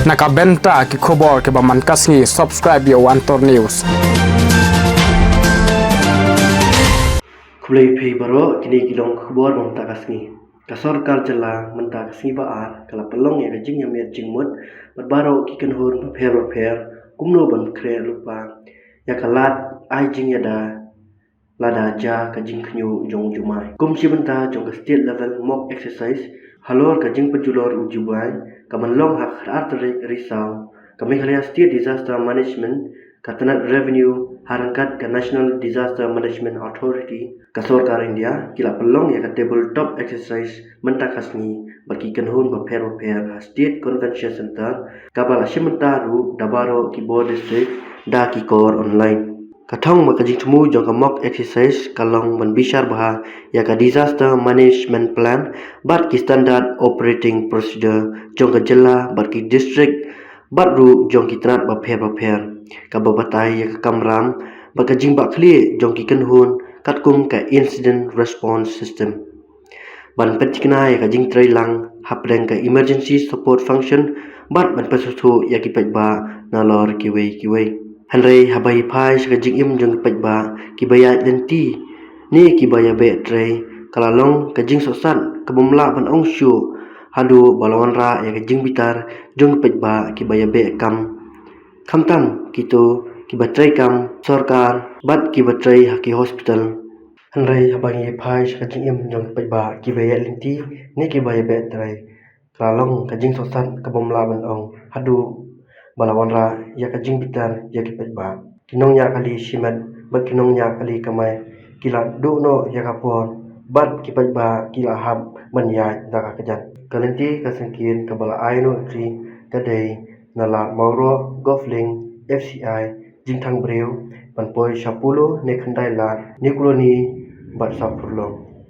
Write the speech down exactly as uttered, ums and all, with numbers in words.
Na ka bynta ki khubor kiba man ka sngi, subscribe ïa u Antor News. Khublei phi baroh, kine ki long ki khubor ba mynta ka sngi. Ka sorkar jylla mynta ka sngi ba ar ka la pynlong ïa ka jingïamir jingmut bad baroh ki kynhun bapher bapher kumno ban khreh lypa ïa ka lad ai jingïada lada jia ka jingkhynñiuh jong u jumai. Kum shi bynta jong ka state level mock exercise halor ka jingpynjulor u jumai ka ban long ha ka khatar tarik Risaw, ka Meghalaya State Disaster Management, ka tnat Revenue ha ryngkat ka National Disaster Management Authority, ka sorkar India, ki la pynlong ïa ka table top exercise mynta ka sngi bad ki kynhun bapher bapher ha State Convention Centre, kaba la shim bynta ruh da baroh ki bor district da ki kor online. Ka thong bad ka jingthmu jong ka mock exercise ka long ban bishar bha ïa ka Disaster Management Plan bad ki Standard Operating Procedure jong ka jylla bad ki district bad ruh jong ki tnat bapher bapher, kaba batai ïa ka kamram bad ka jingbahkhlieh jong ki kynhun katkum ka Incident Response System. Ban pynthikna ïa ka jingtrei lang hapdeng ka Emergency Support Function bad ban pynsngewthuh ïa ki paidbah nalor kiwei kiwei. Hynrei haba ngi phai sha ka jingim jong ki paidbah kiba ïaid lynti ne kiba ïabeh trei, ka la long ka jingsohsat kabym lah ban ong shuh haduh ba la wanrah ïa ka jingbitar jong ki paidbah kiba ïabeh kam, khamtam kito kiba trei kam sorkar bad kiba trei ha ki hospital. Hynrei haba ngi phai sha ka jingim jong ki paidbah kiba ïaid lynti ne kiba ïabeh trei, ka la long ka jingsohsat kabym lah ban ong haduh ba la wanrah ïa ka jingbitar ïa ki paidbah. Ki nongñiah kali shimet bad ki nongñiah kali kamai ki la duh noh ïa ka por bad ki paidbah ki la hap ban ïaid da ka kjat. Ka lynti ka syngkien kaba la ai noh ïa ki ka dei na Lad Mawroh, Golf Link, F C I, Jingthang Briew, ban poi sha Polo ne Khyndai Lad, New Colony bad Sawpurlong.